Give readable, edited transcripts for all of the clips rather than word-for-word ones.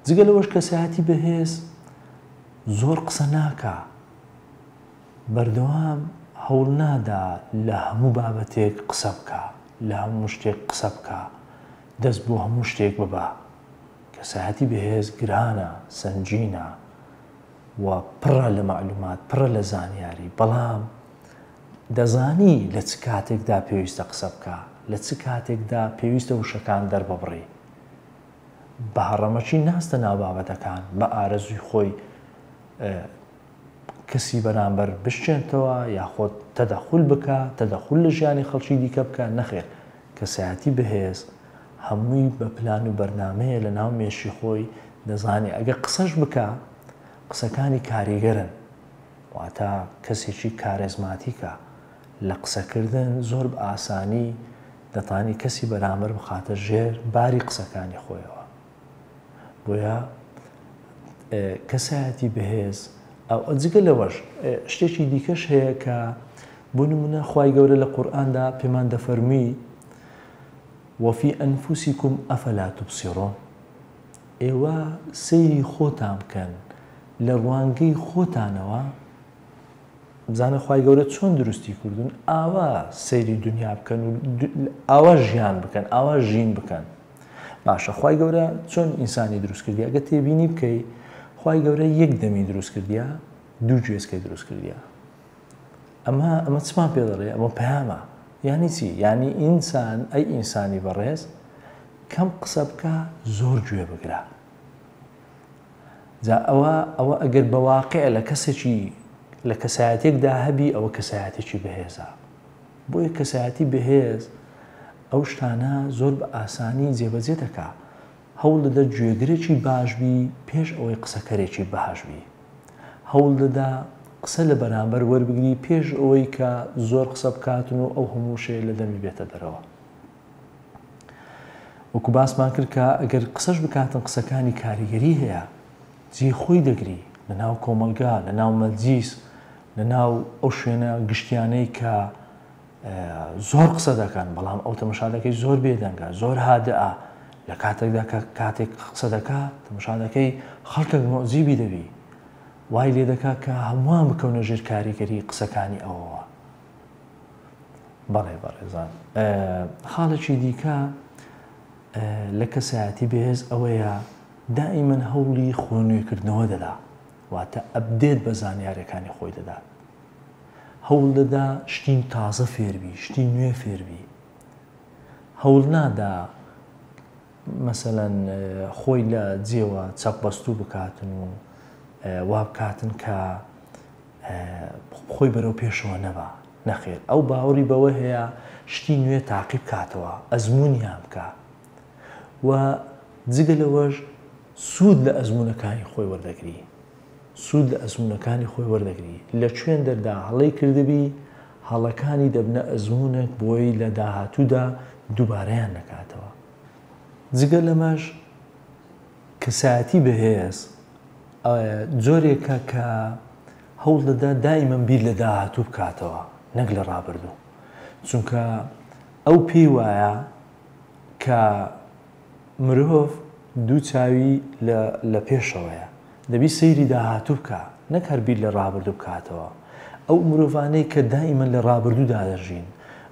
جگە لەوەش کەسایەتی بەهێز زۆر قسە ناکا، بەردەوام هەوڵ نادا لە هەموو بابەتێک قسە بکا، لە هەموو شتێک قسە بکا، دەست بۆ هەموو شتێک ببا. کەسایەتی بەهێز گرانە، سەنگینە و پڕە لە مەعلومات، پڕە لە زانیاری، بەڵام دەزانی لە چ کاتێکدا پێویستە قسە بکا، لە چ کاتێکدا پێویستە وشەکان دەرببڕی. بە هەڕەمەکی ناستە ناو بابەتەکان، بە ئارەزووی خۆی کەسی بەرامبەر بشکێنتەوە یاخۆد تەدەخول بکا، تەدەخول لە ژیانی خەڵکی دیکە بکا، نەخێر کەسایەتی بەهێز هەمووی بە پلان و بەرنامەیە لە ناو مێشکی خۆی دەزانێ ئەگەر قسەش بکا قسەکانی کاریگەرن، واتە کەسێکی کارێزماتیکە لە قسەکردن زۆر بە ئاسانی دەتانی کەسی بەرامبەر بخاتە ژێر باری قسەکانی خۆیەوە. بۆیە کەسایەتی بەهێز ئەو جگە لەوەش شتێکی دیکەش هەیە کە بۆ نمونە خوای گەورە لە قورئاندا پێمان دەفەرمووی وفی ئەنفسکم ئەفلا تبصرون ئێوە سەیری خۆتان بکەن لە ڕوانگەی خۆتانەوە بزانە خوای گەورە چۆن دروستی کردوون ئاوا سەیری دنیا بکەن و ئاوا ژیان بکەن ئاوا ژین بکەن باشە خوای گەورە چۆن ئینسانی دروست کردی ئەگە تێبینی بکەی خوای گەورە یەک دەمی دروست کردیا دوو گوێزکەی دروست کردیا ئەمە ئەمە چمان پێ دەڵێ ئەمە پەیامە یعنی چی یعنی ئینسان ئەی ئینسانی بەڕێز کەم قسە بکە زۆر گوێ بگرە جا ئەوە ئەوە ئەگەر بە واقع لە کەسێکی لە کەسایەتێکدا هەبی ئەوە کەسایەتێکی بەهێزە بۆیە کەسایەتی بەهێز ئەو شتانە زۆر بە ئاسانی جێبەجێ دەکا. هەوڵ دەدە گوێگرێکی باش بی پێش ئەوەی قسەکەرێکی باش بی. هەوڵ دەدە قسە لە بەرامبەر وەربگری پێش ئەوەی کە زۆر قسە بکاتن و ئەو هەموو وشەیە لە دەمی بێتە دەرەوە. وەکو باسمان کرد کە ئەگەر قسەش بکاتن قسەکانی کاریگەری هەیە، جێی خۆی دەگری لە ناو کۆمەڵگا، لە ناو مەجلیس، لە ناو ئەو شوێنە گشتیانەی کە زۆر قسە دەکەن بەڵام ئەو تەمەشا دەکەی زۆر بێدەنگە زۆر هادئە لە کاتێکدا کە کاتێک قسە دەکا تەمەشا دەکەی خەڵکێک مۆزیبی دەبی وای لێ دەکا کە هەمووان بکەونە ژێر کاریگەری قسەکانی ئەوەوە بەڵێ بەڕێزان خاڵێکی دیکە لە کەسایەتی بەهێز ئەوەیە دائیمەن هەوڵی خۆ نوێکردنەوە دەدا واتە ئەبدێت بە زانیارەکانی خۆی دەدات هەوڵ دەدا شتی تازە فێربی، شتی نوێ فێربی. هەوڵ نادا مەسەلەن خۆی لە جێوە چەقبەستوو بکاتن و وا بکاتن کە خۆی بەرەو پێشەوە نەبا. نەخێر ئەو باوەڕی بەوە هەیە شتی نوێ تاقی بکاتەوە، ئەزموونیان بکا و جگە لەوەش سوود لە ئەزموونەکانی خۆی وەردەگری. سوود لە ئەزموونەکانی خۆی وەردەگری، لە کوێندەردا هەڵەی کردبی، هەڵەکانی دەبنە ئەزموونێک بۆی لە داهاتوودا دووبارەیان نەکاتەوە. جگە لەمەش کەسایەتی بەهێز جۆرێکە کە هەوڵ دەدا دائیمەن بیر لە داهاتوو بکاتەوە نەک لە ڕابردوو، چونکە ئەو پێی وایە کە مرۆڤ دوو چاوی لە لە پێشەوەیە دەبی سەیری داهاتوو بکا نەک هەر بیر لە ڕابردوو بکاتەوە ئەو مرۆڤانەی کە دائیمەن لە ڕابردوودا دەژین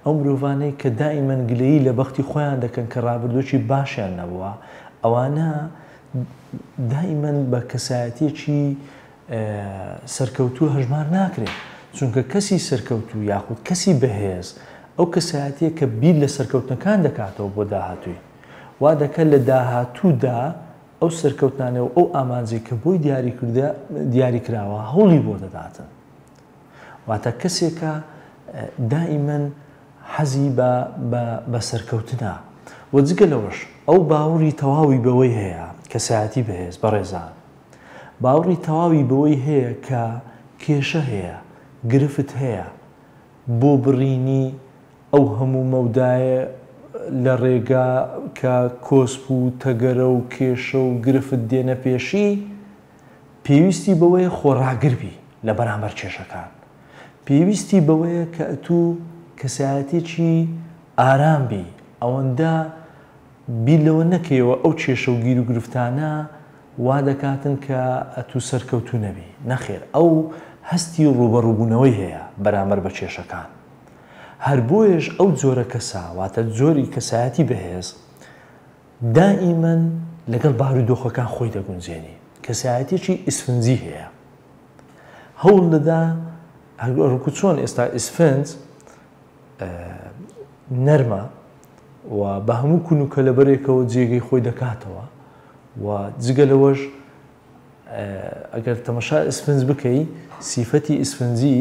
ئەو مرۆڤانەی کە دائیمەن گلەیی لە بەختی خۆیان دەکەن کە ڕابردووەکی باشیان نەبووە ئەوانە دائیمەن بە کەسایەتیەکی سەرکەوتوو هەژمار ناکرێن چونکە کەسی سەرکەوتوو یاخود کەسی بەهێز ئەو کەسایەتیە کە بیر لە سەرکەوتنەکان دەکاتەوە بۆ داهاتووی وا دەکات لە داهاتوودا ئەو سەرکەوتنانە و ئەو ئامانجەی کە بۆی دیاری کراوە هەوڵی بۆ دەداتن واتە کەسێکە دائیمەن حەزی بە بە سەرکەوتنە و جگە لەوەش ئەو باوەڕی تەواوی بەوەی هەیە کەسایەتی بەهێز بەڕێزان باوەڕی تەواوی بەوەی هەیە کە کێشە هەیە، گرفت هەیە بۆ بڕینی ئەو هەموو مەودایە لە ڕێگا کە کۆسپ و تەگەرە و کێشە و گرفت دێنە پێشی، پێویستی بەوەیە خۆڕاگر بی لە بەرامبەر کێشەکان. پێویستی بەوەیە کە ئەتوو کەسایەتیەکی ئارام بی، ئەوەندە بیر لەوە نەکەیەوە ئەو کێشە و گیروگرفتانە وا دەکاتن کە ئەتوو سەرکەوتوو نەبی، نەخێر ئەو هەستی ڕووبەڕووبوونەوەی هەیە بەرامبەر بە کێشەکان. هەر بۆیەش ئەو جۆرە کەسە واتە جۆری کەسایەتی بەهێز دائیمەن لەگەڵ بارودۆخەکان خۆی دەگونجێنی، کەسایەتیەکی ئیسفنجی هەیە. هەوڵ دەدا هەروەکو چۆن ئێستا ئیسفنج نەرمە و بە هەموو کون و کەلەبەرێکەوە جێگەی خۆی دەکاتەوە و جگە لەوەش ئەگەر تەمەشا ئیسفنج بکەی سیفەتی ئیسفنجی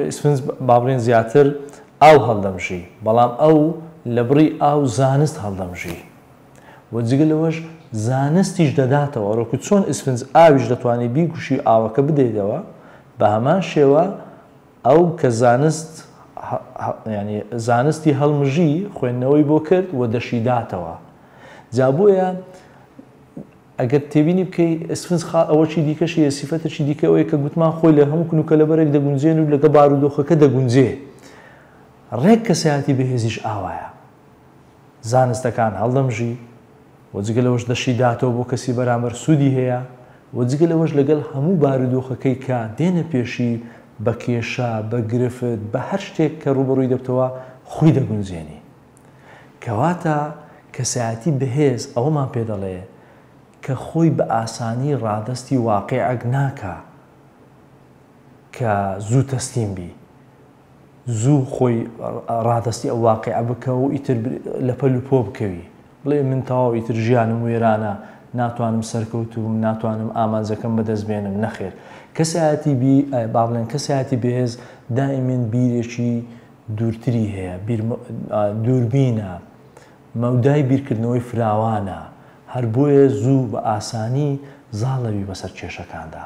ئیسفنج با بڵێن زیاتر ئاو هەڵدەمژی بەڵام ئەو لە بڕی ئاو زانست هەڵدەمژی و جگە لەوەش زانستیش دەداتەوە وەکو چۆن ئیسفنج ئاویش دەتوانێت بیگوشی ئاوەکە بدەیتەوە بە هەمان شێوە ئەو کە زانست یانی زانستی هەڵمژی خوێندنەوەی بۆ کرد و دەشیداتەوە جا بۆیە ئەگەر تێبینی بکەی ئیسفنج خا ئەوەکی دیکەشی هەیە سیفەتێکی دیکە ئەوەیە کە گوتمان خۆی لە هەموو کون و کەلەبەرێک دەگونجێن و لەگەڵ بارودۆخەکە دەگونجێ ڕێک کەسایەتی بەهێزیش ئاوایە زانستەکان هەڵدەمژی و جگە لەوەش دەشیداتەوە بۆ کەسی بەرامبەر سوودی هەیە و جگە لەوەش لەگەڵ هەموو بارودۆخەکەی کە دێنە پێشی بە کێشە، بە گرفت، بە هەر شتێک کە ڕووبەڕووی دەبتەوە خۆی دەگونجێنی. کەواتە کەسایەتی بەهێز ئەوەمان پێ دەڵێ کە خۆی بە ئاسانی ڕادەستی واقیعێک ناکا کە زوو تەسلیم بی. زوو خۆی ڕادەستی ئەو واقیعە بکە و ئیتر لە پەل و پۆ بکەوی بڵێ من تەواو ئیتر ژیانم وێرانە ناتوانم سەرکەوتوو بم ناتوانم ئامانجەکەم بەدەست بێنم نەخێر کەسایەتی بی با بڵێن کەسایەتی بەهێز دائیمەن بیرێکی دوورتری هەیە بیر دووربینە مەودای بیرکردنەوەی فراوانە هەر بۆیە زوو بە ئاسانی زاڵ دەبی بەسەر کێشەکاندا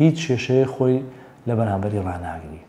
هیچ کێشەیەک خۆی لە بەرامبەری ڕاناگری.